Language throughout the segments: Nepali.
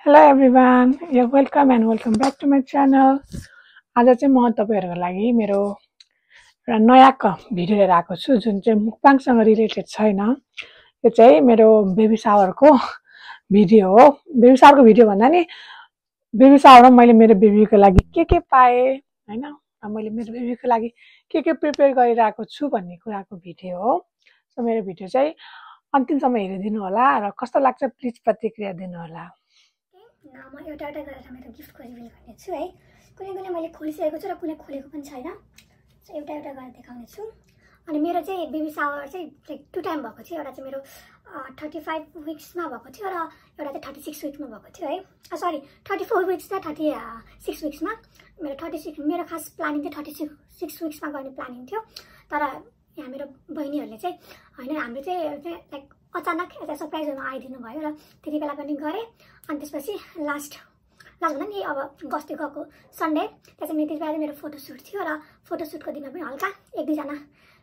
Hello everyone, you're welcome and welcome back to my channel. आज चाहिँ म तपाईहरुको लागि मेरो एउटा नयाँ भिडियो लिएर आएको छु जुन चाहिँ मुक्बाङसँग रिलेटेड छैन। यो चाहिँ मेरो बेबी शावरको भिडियो हो। बेबी शावरको भिडियो भन्दा नि बेबी शावरमा मैले मेरो बेबीको लागि के पाए हैन, मैले मेरो बेबीको लागि के प्रिपेयर गरिरहेको छु भन्ने कुराको भिडियो हो। सो मेरो भिडियो चाहिँ अन्तिमसम्म हेरिदिनु होला र कस्तो लाग्छ प्लिज प्रतिक्रिया दिनु होला। म एउटा गरेर मेरो गिफ्टको रिभिल गर्नेछु है। कुनै मैले खोलिसकेको छु र कुनै खोलेको पनि छैन। सो एउटा गरेर देखाउने छु। अनि मेरो चाहिँ बेबी शावर चाहिँ लाइक 2 टाइम भएको थियो। एउटा चाहिँ मेरो 35 विक्समा भएको थियो र एउटा चाहिँ 36 विक्समा भएको थियो है। सरी 34 विक्स र 36 विक्समा। मेरो 36 मेरो खास प्लानिङ चाहिँ 36 विक्समा गर्ने प्लानिङ थियो। तर यहाँ मेरो बहिनीहरूले चाहिँ हैन हाम्रो चाहिँ लाइक अचानक एउटा सरप्राइजमा आइदिनु भयो र त्यति बेला पनि गरे। अनि त्यसपछि लास्ट भन्दा नि अब गस्ती गएको सन्डे त्यसै त्यति बेला मेरो फोटोसुट थियो र फोटोसुटको दिनमा पनि हल्का 1-2 जना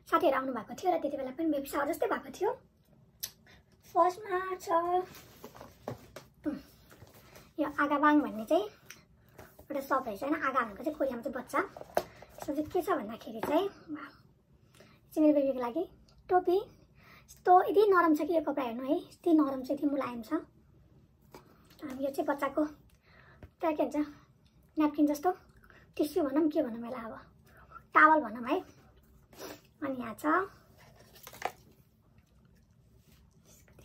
साथीहरु आउनु भएको थियो र त्यति बेला पनि बेबी शावर जस्तै भएको थियो। फर्स्टमा छ यो आगाबाङ भन्ने चाहिँ एउटा सप रहेछ हैन। आगा भनेको चाहिँ कोरियामा चाहिँ बच्चा। यसमा चाहिँ के छ भन्दाखेरि चाहिँ मेरो बेबीको लागि टोपी यस्तो यति नरम छ कि यो कपडा हेर्नु है, यति नरम छ, यति मुलायम छ। यो चाहिँ बच्चाको के भन्छ न्यापकिन जस्तो टिस्यु भनौँ के भनौँ यसलाई, अब टावल भनौँ है। अनि यहाँ छ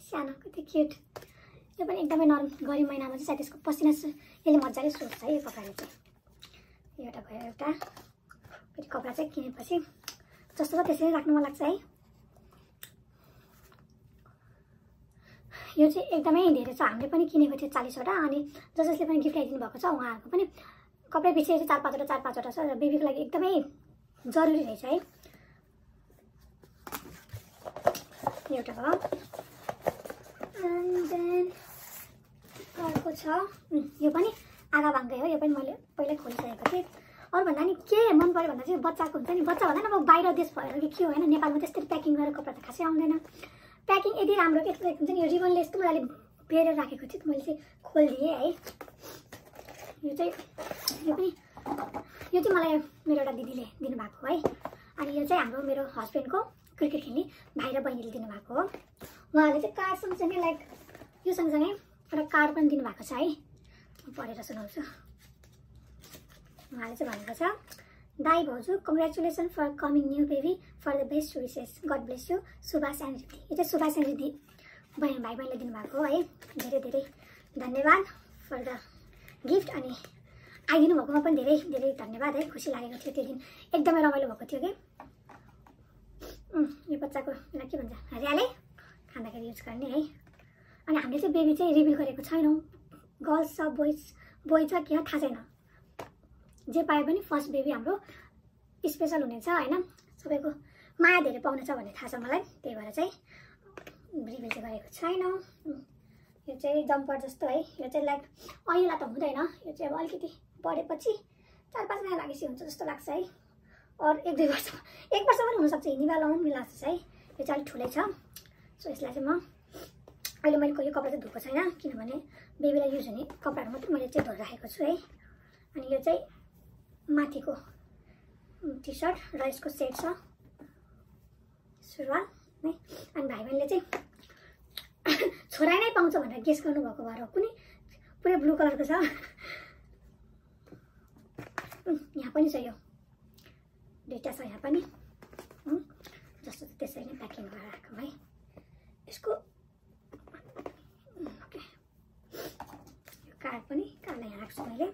सानो कति क्युट, यो पनि एकदमै नरम। गरम महिनामा चाहिँ सायद यसको पसिना यसले मजाले सोच्छ है यो कपडाले चाहिँ। यो एउटा भयो। एउटा फेरि कपडा चाहिँ किनेपछि जस्तो छ त्यसरी राख्नु मन लाग्छ है। यो चाहिँ एकदमै धेरै छ, हामीले पनि किनेको थियो 40 वटा। अनि जसले पनि गिफ्ट आइदिनु भएको छ उहाँहरूको पनि कपडा पछि चाहिँ 4-5 वटा छ र बेबीको लागि एकदमै जरुरी रहेछ है। एउटा भयो। एन्ड देन अर्को छ यो पनि आगाबाङकै हो। यो पनि मैले पहिल्यै खोलिसकेको थिएँ। अरू भन्दा नि के मन पर्यो भन्दा चाहिँ बच्चाको हुन्छ नि, बच्चा भन्दा अब बाहिर देश भएर कि के हो हैन, नेपालमा त्यसरी प्याकिङ गरेर कपडा त खासै आउँदैन। प्याकिङ यति राम्रो के हुन्छ नि, यो रिबनले यस्तो मजाले बेरेर राखेको थियो। मैले चाहिँ खोलिदिएँ है। यो चाहिँ मलाई मेरो एउटा दिदीले दिनुभएको है। अनि यो चाहिँ हाम्रो मेरो हस्बेन्डको क्रिकेट खेल्ने भाइ र बहिनीले दिनुभएको हो। उहाँहरूले चाहिँ कार्ड सँगसँगै लाइक यो सँगसँगै एउटा कार्ड पनि दिनुभएको छ है। म पढेर सुनाउँछु। उहाँले चाहिँ भनेको छ, दाई भाउजू congratulation for coming new baby for the best wishes, god bless you, Subhash and Riddhi. यो चाहिँ सुभाष एन्ड रिद्धि भाइ बहिनीले दिनुभएको हो है। धेरै धेरै धन्यवाद फर द गिफ्ट। अनि आइदिनु भएकोमा पनि धेरै धेरै धन्यवाद है। खुसी लागेको थियो त्यो दिन, एकदमै रमाइलो भएको थियो कि। यो बच्चाको यसलाई के भन्छ, र्याले खाँदाखेरि युज गर्ने है। अनि हामीले चाहिँ बेबी चाहिँ रिभिल गरेको छैनौँ, गर्ल्स छ बोय छ के हो थाहा छैन। जे पाए पनि फर्स्ट बेबी हाम्रो स्पेसल हुनेछ हैन, सबैको माया धेरै पाउनेछ भन्ने थाहा छ मलाई। त्यही भएर चाहिँ रिभिल चाहिँ गरेको छैनौँ। यो चाहिँ जम्पर जस्तो है। यो चाहिँ लाइक ऐला त हुँदैन, यो चाहिँ अब अलिकति बढेपछि 4-5 महिना लागेपछि हुन्छ जस्तो लाग्छ है। अरू 1-2 वर्ष 1 वर्ष पनि हुनसक्छ, हिँड्ने बेला पनि लाग्छ है। यो चाहिँ अलिक ठुलै छ। सो यसलाई चाहिँ म अहिले मैले यो कपडा चाहिँ धोएको छैन, किनभने बेबीलाई युज हुने कपडाहरू मात्रै मैले चाहिँ धोएर राखेको छु है। अनि यो चाहिँ माथिको टी सर्ट र यसको सेट छ सुरुवाल है। अनि भाइ बहिनीले चाहिँ छोरा नै पाउँछ भनेर गेस गर्नुभएको भएर कुनै पुरै ब्लू कलरको छ। यहाँ पनि छ, यो दुईटा छ यहाँ पनि जस्तो त्यसरी नै प्याकिङ गरेर राखौँ है। यसको यो कार्ड पनि कार्डलाई यहाँ राख्छु मैले।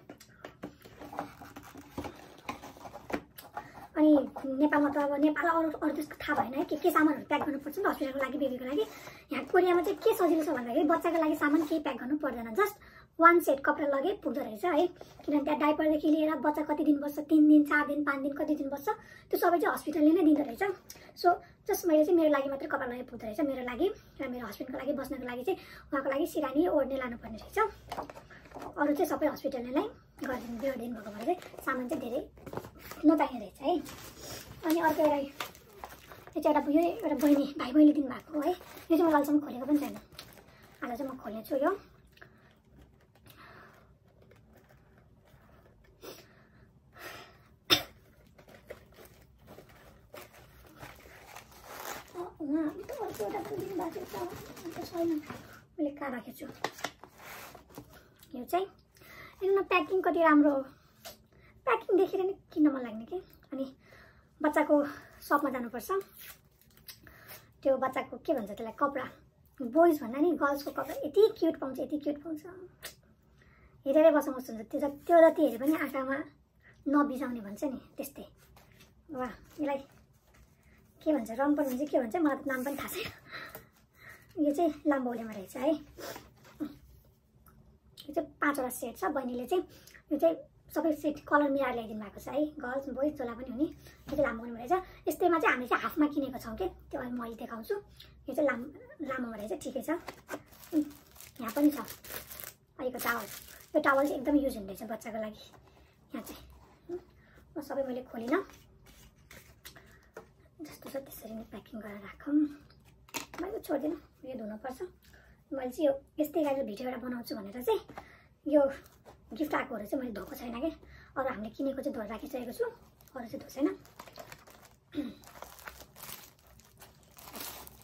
अनि नेपालमा त अब नेपाल अरू देशको थाहा भएन है के सामानहरू प्याक गर्नुपर्छ नि त हस्पिटलको लागि बेबीको लागि। यहाँ कोरियामा चाहिँ के सजिलो छ भन्दाखेरि बच्चाको लागि सामान केही प्याक गर्नु पर्दैन, जस्ट 1 सेट कपडा लगे पुग्दो रहेछ है। किनभने त्यहाँ डाइपरदेखि लिएर बच्चा कति दिन बस्छ, 3 दिन 4 दिन 5 दिन कति दिन बस्छ, त्यो सबै चाहिँ हस्पिटलले नै दिँदो रहेछ। सो जस्ट मैले चाहिँ मेरो लागि मात्रै कपडा लगे पुग्दो रहेछ, मेरो लागि र मेरो हस्बेन्डको लागि बस्नको लागि चाहिँ उहाँको लागि सिरानी ओढ्ने लानुपर्ने रहेछ। अरू चाहिँ सबै हस्पिटलले नै गरिदिनु भएको भएर चाहिँ सामान चाहिँ धेरै नचाहिने रहेछ है। अनि अर्को एउटा यो चाहिँ एउटा बहिनी भाइ बहिनीले दिनुभएको हो है। यो चाहिँ मैले अहिलेसम्म खोलेको पनि छैन, आज चाहिँ म खोल्नेछु। यो उहाँ अर्को एउटा दिनु भएको छैन, मैले कहाँ राखेको छु। यो चाहिँ हेर्नु न प्याकिङ कति राम्रो, प्याकिङ देखेर नि किन्न मन लाग्ने कि। अनि बच्चाको सपमा जानुपर्छ, त्यो बच्चाको के भन्छ त्यसलाई, कपडा, बोइज भन्दा नि गर्ल्सको कपडा यति क्युट पाउँछ, यति क्युट पाउँछ, हेरेरै बसाउँछ हुन्छ। त्यो जति हेरे पनि आँखामा नबिजाउने भन्छ नि त्यस्तै। वाह, यसलाई के भन्छ, रम्पन भन्छ के भन्छ, मलाई त नाम पनि थाहा छैन। यो चाहिँ लाम्बौलेमा रहेछ है। यो चाहिँ 5वटा सेट छ। बहिनीले चाहिँ यो चाहिँ सबै सेट कलर मिलाएर ल्याइदिनु भएको छ है, गर्ल्स बोइज जसलाई पनि हुने। यो चाहिँ लामोमा रहेछ। यस्तैमा चाहिँ हामीले चाहिँ हाफमा किनेको छौँ कि, त्यो अहिले म अहिले देखाउँछु। यो चाहिँ लामोमा रहेछ, ठिकै छ। यहाँ पनि छ अहिलेको टावल। यो टावल चाहिँ एकदम युज हुने रहेछ बच्चाको लागि। यहाँ चाहिँ म सबै मैले खोलिनँ, जस्तो छ त्यसरी नै प्याकिङ गरेर राखौँ। मैले छोड्दिनँ, यो धुनुपर्छ। मैले चाहिँ यो यस्तै गरेर भिडियो एउटा बनाउँछु भनेर चाहिँ यो गिफ्ट आएकोहरू चाहिँ मैले धोएको छैन क्या। अरू हामीले किनेको चाहिँ धोएर राखिसकेको छु, अरू चाहिँ धोएको छैन।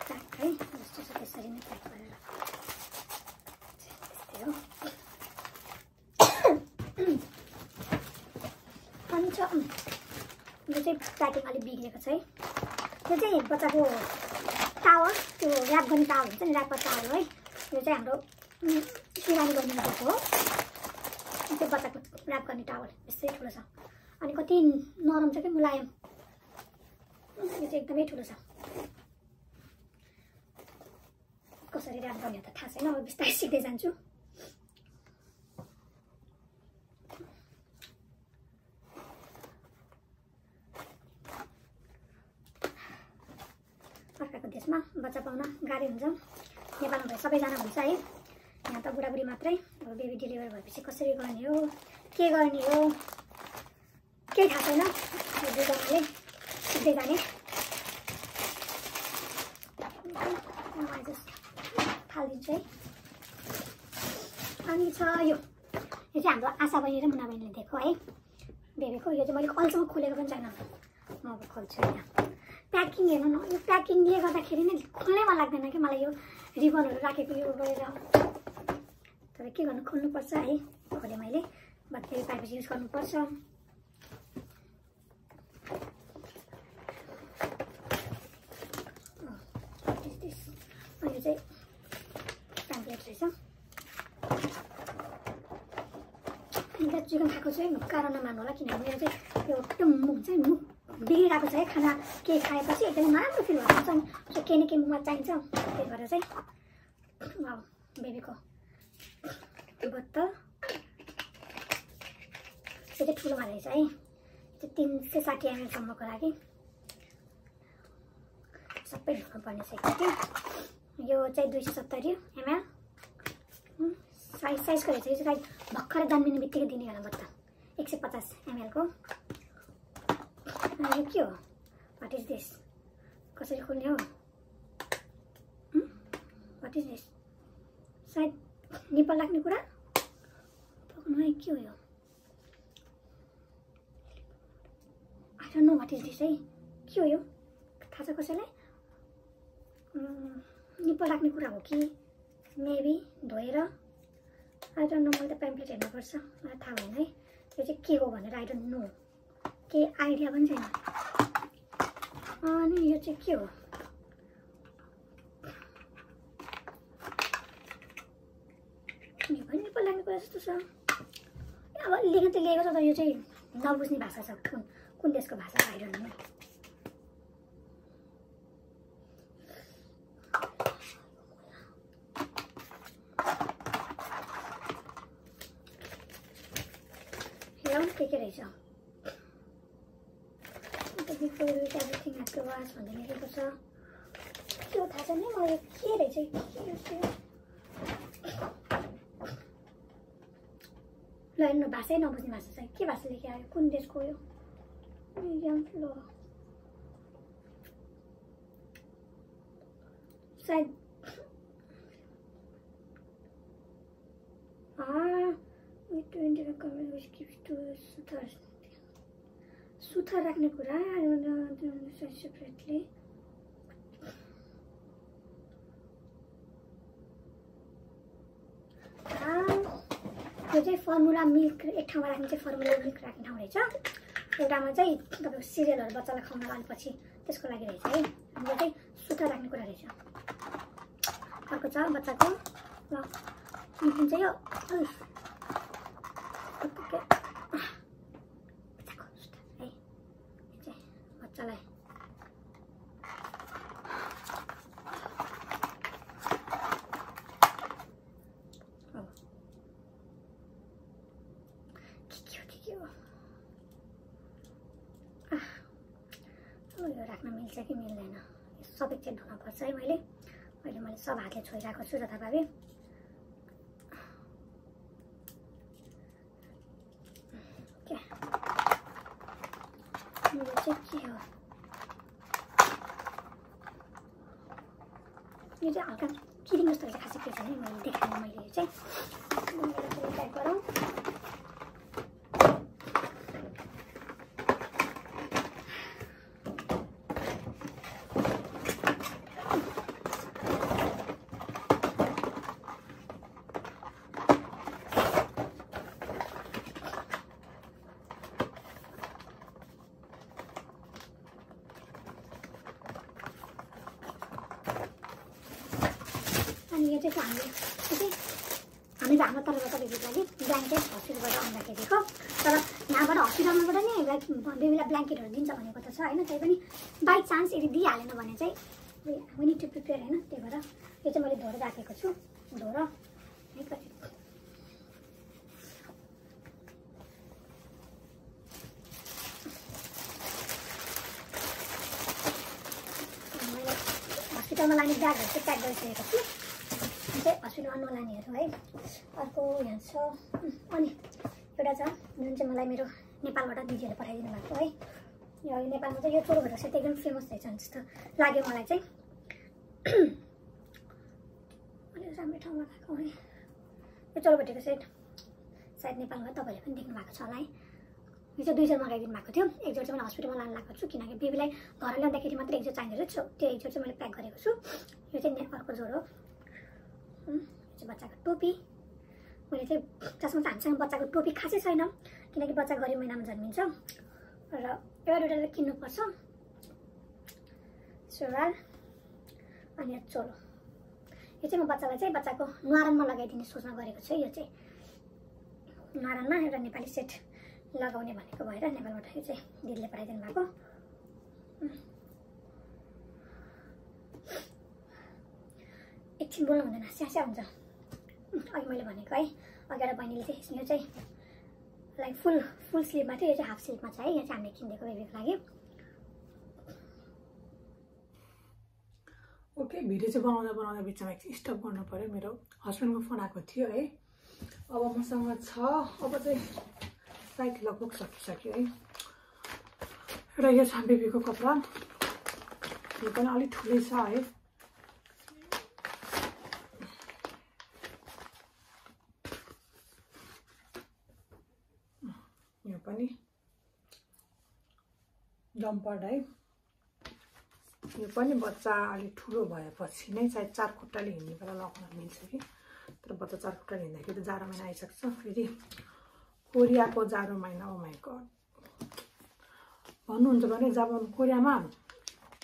प्याक है, जस्तो छ त्यसरी नै प्याक गरेर त्यस्तै हो। अनि छ यो चाहिँ प्याकिङ अलिक बिग्रेको छ है। यो चाहिँ बच्चाको टावल, त्यो ऱ्याप गर्ने टावल हुन्छ नि, ऱ्यापर टावल है। यो चाहिँ हाम्रो सिरानी बहिनीले दिएको हो। त्यो बच्चाको ऱ्याप गर्ने टावल यस्तै ठुलो छ। अनि कति नरम छ कि मुलायम, यो चाहिँ एकदमै ठुलो छ। कसरी ऱ्याप गर्ने हो त थाहा छैन, अब बिस्तारै सिक्दै जान्छु। अर्काको देशमा बच्चा पाउन गाह्रो हुन्छ, नेपालमा भए सबैजना हुन्छ है। यहाँ त बुढाबुढी मात्रै। अब बेबी डेलिभर भएपछि कसरी गर्ने हो, के गर्ने हो केही थाहा छैन। यो दुईजनाले सिक्दै जाने। थालिदिन्छु है। अनि छ यो चाहिँ हाम्रो आशा बहिनी र मुना बहिनीले दिएको है बेबीको। यो चाहिँ मैले अहिलेसम्म खोलेको पनि छैन, म अब खोल्छु होइन। प्याकिङ हेर्नु न, यो प्याकिङले गर्दाखेरि नै खोल्नै मन लाग्दैन कि मलाई। यो रिबनहरू राखेको यो गरेर तर के गर्नु, खोल्नुपर्छ है। खोलेँ मैले, फेरि पाएपछि युज गर्नुपर्छ। यो चाहिँ प्याम्पलेट रहेछ। यहाँ चिकन खाएको चाहिँ कारण नमान्नु होला, किनभने मेरो चाहिँ यो एकदम मुख चाहिँ मुख बिग्रिरहेको छ है। खाना केही खाएपछि एकदमै नराम्रो फिल भएको छ नि, केही न केही मुखमा चाहिन्छ। त्यही भएर चाहिँ बेबीको बोतल यो चाहिँ ठुलोमा रहेछ है। त्यो 360 ml-सम्मको लागि सबै धुनुपर्ने छ कि। यो चाहिँ 270 ml साइजको रहेछ। यो चाहिँ भर्खरै जन्मिने बित्तिकै दिने होला बच्चा, 150 ml-को। यो के हो, वाट इज दिस, कसरी खोल्ने हो, वाट इज दिस, सायद निप्पल राख्ने कुरा पक्नु के हो यो, I don't know what is this है। के हो यो थाहा छ कसैलाई? निप्पल राख्ने कुरा हो कि मेबी धोएर, आई डोन्ट नो। मैले त प्याम्पलेट हेर्नुपर्छ, मलाई थाहा भएन है यो चाहिँ के हो भनेर। आई डोन्ट नो, केही आइडिया पनि छैन। अनि यो चाहिँ के हो, यो पनि निप्पल लाग्ने कुरा जस्तो छ। अब लेख्न त लिएको छ तर यो चाहिँ नबुझ्ने भाषा छ, कुन देशको भाषा आई डोन्ट नो। के रहेछ एभ्रिथिङ एट वाच भन्दै लेखेको छ। त्यो थाहा छैन मलाई के रहेछ, ल हेर्नु भाषै नबुझ्ने भाषा छ। के भाषा लेखे आयो, कुन देशको हो यो? ल सायद सुथर राख्ने कुरा सेपरेटली। यो चाहिँ फर्मुला मिल्क एक ठाउँमा राख्ने चाहिँ फर्मुला मिल्क राख्ने ठाउँ रहेछ। एउटामा चाहिँ तपाईँको सिरियलहरू बच्चालाई खुवाउन अलिपछि त्यसको लागि रहेछ है। हाम्रो चाहिँ सुक्खा राख्ने कुरा रहेछ। अर्को छ बच्चाको ल जुन चाहिँ यो बच्चाको सुक्खा है। चाहिँ बच्चालाई यो राख्न मिल्छ कि मिल्दैन सबै चेक धुनुपर्छ है। मैले सब हातले छोइरहेको छु जताभावी। यो चाहिँ के हो? यो चाहिँ हल्का किरिङ जस्तो रहेछ। खासै केही छैन मैले देखाएँ। मैले यो चाहिँ टाइप गरौँ। यो चाहिँ हामीले हाम्रो तर्फबाट बेबीको लागि ब्ल्याङ्केट हस्पिटलबाट आउँदाखेरिको। तर यहाँबाट हस्पिटलबाट नि बेबीलाई ब्ल्याङ्केटहरू दिन्छ भनेको त छ होइन। त्यही पनि बाई चान्स यदि दिइहालेन भने चाहिँ वी निड टु प्रिपेयर होइन। त्यही भएर यो चाहिँ मैले धोएर राखेको छु। धोएर है कति मैले हस्पिटलमा लाने ब्यागहरू चाहिँ प्याक गरिसकेको छु। चाहिँ हस्पिटलमा नलानेहरू है। अर्को यहाँ छ अनि एउटा छ जुन चाहिँ मलाई मेरो नेपालबाट दिदीहरूले पठाइदिनु भएको है। यो नेपालमा चाहिँ यो चोलो भटक सेट एकदम फेमस रहेछ जस्तो लाग्यो मलाई चाहिँ। राम्रो ठाउँमा गएको है। यो चोलो भटेको सेट सायद नेपालमा तपाईँहरूले पनि देख्नु भएको छ होला है। यो चाहिँ 2 जोर मगाइदिनु भएको थियो। एक जोर चाहिँ मैले हस्पिटलमा लानु लगाएको छु किनकि बेबीलाई घर ल्याउँदाखेरि मात्रै एक जोर चाहिने रहेछ। त्यो एक जोर चाहिँ मैले प्याक गरेको छु। यो चाहिँ अर्को जोर हो। बच्चाको टोपी मैले चाहिँ जसमा चाहिँ हामीसँग बच्चाको टोपी खासै छैन किनकि बच्चा गरिब महिनामा जन्मिन्छ र एउटा किन्नुपर्छ। सुरुवाल अनि चोलो यो चाहिँ म बच्चालाई चाहिँ बच्चाको न्वारानमा लगाइदिने सोचमा गरेको छु। यो चाहिँ न्वारानमा एउटा नेपाली सेट लगाउने भनेको भएर नेपालबाट यो चाहिँ दिदीले पठाइदिनु भएको। एकछिन बोल्नु हुँदैन स्यास्या हुन्छ। अघि मैले भनेको है अघि एउटा बहिनीले चाहिँ यो चाहिँ लाइक फुल स्लिभमा थियो। यो चाहिँ हाफ स्लिभमा छ है। यो चाहिँ हामीले किनेको बेबीको लागि। ओके भिडियो चाहिँ बनाउँदा बिचमा एकछिन स्टप गर्नु पर्यो। मेरो हस्बेन्डको फोन आएको थियो है। अब मसँग छ अब चाहिँ सायद लगभग सकिसक्यो है। र यो छ बेबीको कपडा। यो पनि अलिक ठुलै छ है। यो पनि जम्पर है। यो पनि बच्चा अलिक ठुलो भएपछि नै सायद 4 खुट्टाले हिँड्ने बेला लगाउन मिल्छ कि। तर बच्चा 4 खुट्टाले हिँड्दाखेरि जाडो महिना आइसक्छ। फेरि कोरियाको जाडो महिना ओ माइ गड भन्नुहुन्छ भने जापान कोरियामा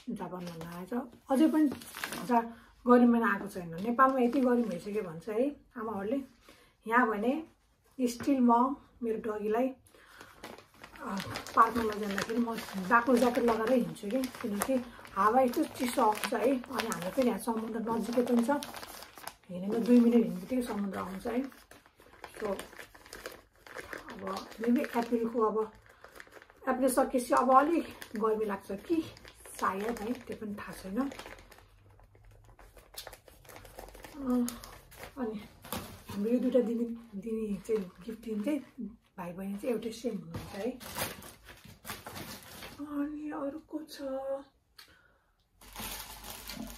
जापान भन्दा आएछ अझै पनि गर्मी महिना आएको छैन। नेपालमा यति गर्मी भइसक्यो भन्छ है आमाहरूले। यहाँ भने स्टिल म मेरो डगीलाई पार्कमा लैजाँदाखेरि म जाडो ज्याकेट लगाएर हिँड्छु कि किनकि हावा यस्तो चिसो आउँछ है। अनि हाम्रो पनि यहाँ समुद्र नजिकै पनि छ। हिँडेमा 2 मिनट हिँड्ने बित्तिकै समुद्र आउँछ है। सो अब मेबी अप्रिलको अब अप्रिल सकेपछि अब अलिक गर्मी लाग्छ कि सायद है त्यो पनि थाहा छैन। अनि हाम्रो यो दुईवटा दिने चाहिँ गिफ्ट दिने चाहिँ भाइ बहिनी चाहिँ एउटै सेम हुनुहुन्छ है। अनि अर्को छ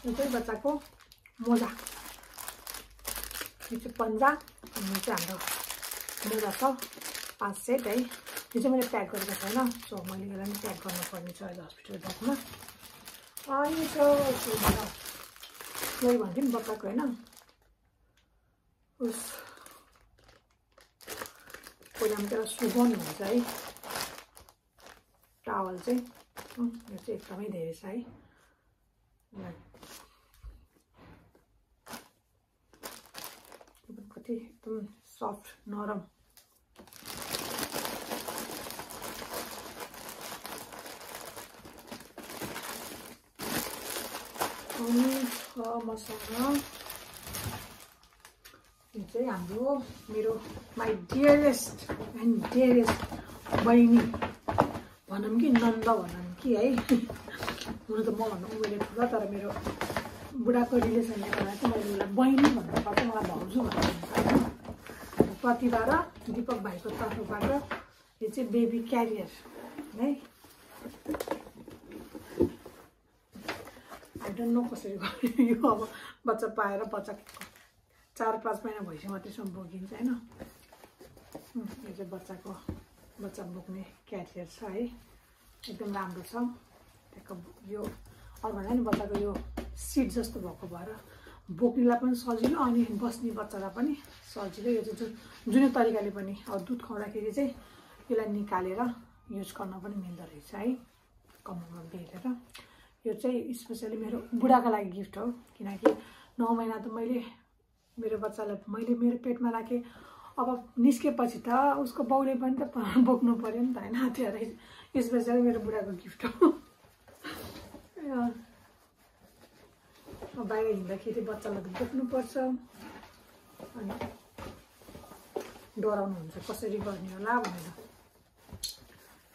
यो चाहिँ बच्चाको मोजा। यो चाहिँ पन्जा अनि यो चाहिँ हाम्रो मोजा छ 5 सेट है। यो चाहिँ मैले प्याक गरेको छैन। सो मैले यसलाई पनि प्याक गर्नुपर्ने छ अहिले हस्पिटल ब्यागमा। अनि छ मैले भन्थेँ नि बच्चाको होइन उस पहिला त्यसलाई सुगाउनु हुन्छ है टावल चाहिँ यो चाहिँ एकदमै धेरै छ है कति एकदम सफ्ट नरम अनि मसँग यो चाहिँ हाम्रो मेरो माई डियरेस्ट एन्ड डियरेस्ट बहिनी भनौँ कि नन्द भनौँ कि है हुन त म भन्नु उहिले ठुलो तर मेरो बुढाको रिलेसनले गर्दा चाहिँ मैले उसलाई बहिनी भन्नु पर्छ मलाई भाउजू भन्नु प्रतिभा र दिपक भाइको तर्फबाट यो चाहिँ बेबी क्यारियर है आई डोन्ट नो कसरी गर्यो यो अब बच्चा पाएर बच्चा 4-5 महिना भएपछि मात्रैसम्म बोकिन्छ होइन यो चाहिँ बच्चा बोक्ने क्यारियर छ है एकदम राम्रो छ त्यहाँको यो अरूभन्दा नि बच्चाको यो सिट जस्तो भएको भएर बोक्नेलाई पनि सजिलो अनि बस्ने बच्चालाई पनि सजिलो यो चाहिँ जुनै तरिकाले पनि अब दुध खुवाउँदाखेरि चाहिँ यसलाई निकालेर युज गर्न पनि मिल्दो रहेछ है कम्मरमा बेलेर यो चाहिँ स्पेसली मेरो बुढाको लागि गिफ्ट हो किनकि 9 महिना त मैले मेरो बच्चालाई मेरो पेटमा राखेँ अब निस्केपछि त उसको बाउले पनि त बोक्नु पर्यो नि त होइन त्यो स्पेसली मेरो बुढाको गिफ्ट हो बाहिर हिँड्दाखेरि बच्चालाई त बोक्नुपर्छ अनि डराउनुहुन्छ कसरी गर्ने होला भनेर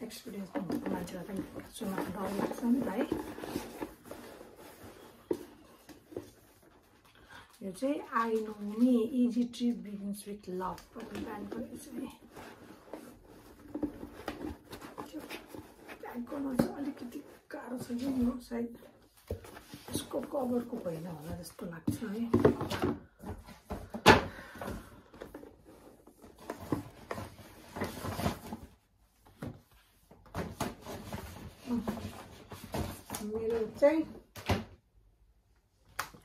एक्सपिरियन्स भएको मान्छेलाई पनि सुन्न डर लाग्छ नि त है यो चाहिँ I know me easy trip begins with love भन्ने ब्रान्डको रहेछ नि त्यो प्याक गर्नु चाहिँ अलिकति गाह्रो छ कि यो सायद यसको कभरको भएन होला जस्तो लाग्छ है मेरो चाहिँ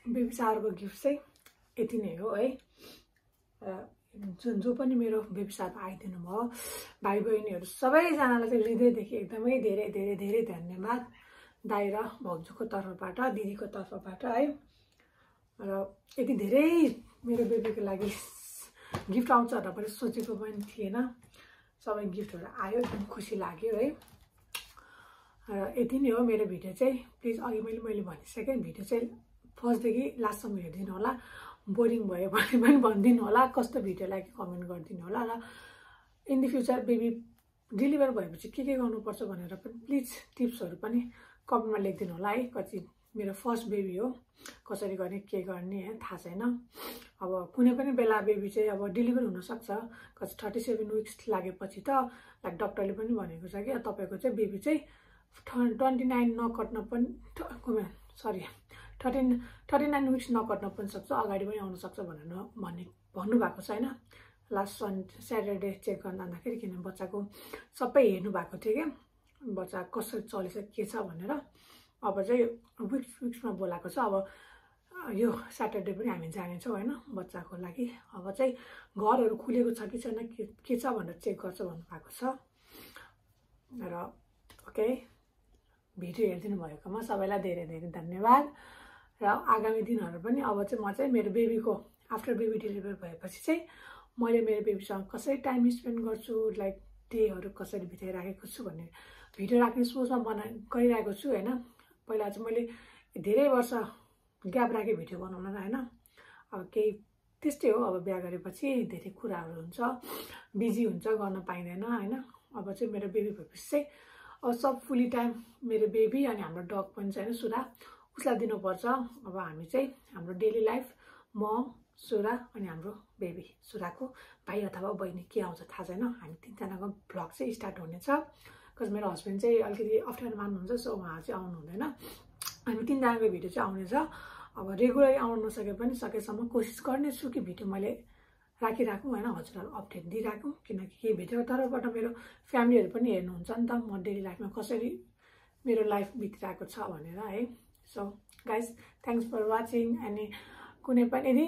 बेबी सावरको गिफ्ट चाहिँ यति नै हो है जो पनि मेरो बेबी सावरमा आइदिनु भयो भाइ बहिनीहरू सबैजनालाई चाहिँ हृदयदेखि एकदमै धेरै धेरै धेरै धन्यवाद दाइ र भाउजूको तर्फबाट दिदीको तर्फबाट है र यति धेरै मेरो बेबीको लागि गिफ्ट आउँछ भनेर पनि सोचेको पनि थिएन सबै गिफ्टहरू आयो एकदम खुसी लाग्यो है र यति नै हो मेरो भिडियो चाहिँ प्लिज अघि मैले भनिसकेँ भिडियो चाहिँ फर्स्टदेखि लास्टसम्म हेरिदिनु होला बोरिङ भयो भने पनि भनिदिनु होला कस्तो भिडियो लाग्यो कमेन्ट गरिदिनु होला र in the future baby deliver भएपछि के गर्नुपर्छ भनेर पनि प्लिज टिप्सहरू पनि कमेन्टमा लेखिदिनु होला है कति मेरो फर्स्ट बेबी हो कसरी गर्ने के गर्ने है थाहा छैन अब कुनै पनि बेला बेबी चाहिँ अब डेलिभर हुनसक्छ कति 37 विक्स लागेपछि त लाइक डक्टरले पनि भनेको छ कि तपाईँको चाहिँ बेबी चाहिँ 29 नकट्न पनि 39 विक्स नकट्न पनि सक्छ अगाडि पनि आउन सक्छ भनेर भन्नुभएको छ होइन लास्ट स्याटरडे चेक गर्न जाँदाखेरि किनभने बच्चाको सबै हेर्नु भएको थियो क्या बच्चा कसरी चलेछ के छ भनेर अब चाहिँ विक्समा बोलाएको छ अब यो स्याटरडे पनि हामी जानेछौँ होइन बच्चाको लागि अब चाहिँ घरहरू खुलेको छ कि छैन के छ भनेर चेक गर्छ भन्नुभएको छ र ओके भिडियो हेरिदिनु भएकोमा सबैलाई धेरै धेरै धन्यवाद र आगामी दिनहरू पनि अब चाहिँ म चाहिँ मेरो बेबीको आफ्टर बेबी डेलिभर भएपछि चाहिँ मैले मेरो बेबीसँग कसरी टाइम स्पेन्ड गर्छु लाइक डेहरू कसरी बिताइराखेको छु भन्ने भिडियो राख्ने सोचमा गरिरहेको छु होइन पहिला चाहिँ मैले धेरै वर्ष ग्याप राखेँ भिडियो बनाउन होइन अब केही त्यस्तै हो अब बिहा गरेपछि धेरै कुराहरू हुन्छ बिजी हुन्छ गर्न पाइँदैन होइन अब चाहिँ मेरो बेबी भएपछि चाहिँ अब सब फुल्ली टाइम मेरो बेबी अनि हाम्रो डग पनि छ होइन सुरा उसलाई दिनुपर्छ अब हामी चाहिँ हाम्रो डेली लाइफ म सुरा अनि हाम्रो बेबी सुराको भाइ अथवा बहिनी के आउँछ थाहा छैन हामी तीनजनाको भ्लग चाहिँ स्टार्ट हुनेछ बिकज मेरो हस्बेन्ड चाहिँ अलिकति अप्ठ्यारो मान्नुहुन्छ सो उहाँ चाहिँ आउनु हुँदैन हामी तीनजनाको भिडियो चाहिँ आउनेछ अब रेगुलरली आउनु नसके पनि सकेसम्म कोसिस गर्नेछु कि भिडियो मैले राखिराखौँ होइन हजुरहरूलाई अपडेट दिइराखौँ किनकि केही भिडियो तर्फबाट मेरो फ्यामिलीहरू पनि हेर्नुहुन्छ नि त म डेली लाइफमा कसरी मेरो लाइफ बितिरहेको छ भनेर है so guys thanks for watching अनि कुनै पनि यदि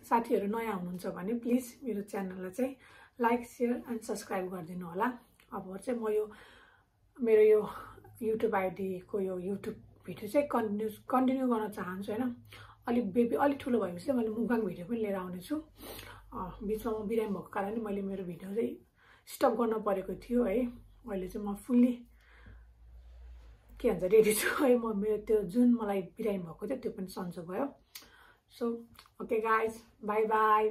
साथीहरू नयाँ हुनुहुन्छ भने प्लिज मेरो च्यानललाई चाहिँ लाइक सेयर एन्ड सब्सक्राइब गरिदिनु होला। अब चाहिँ म यो मेरो यो युट्युब आइडीको यो युट्युब भिडियो चाहिँ कन्टिन्यू गर्न चाहन्छु होइन। अलिक बेबी अलिक ठुलो भएपछि चाहिँ मैले मुकबाङ भिडियो पनि लिएर आउनेछु। बिचमा म बिरामी भएको कारणले मैले मेरो भिडियो चाहिँ स्टप गर्न परेको थियो है। अहिले चाहिँ म फुल्ली के भन्छ रेडी छु है। म मेरो त्यो जुन मलाई बिरामी भएको थियो त्यो पनि सन्चो भयो। So okay guys, by by.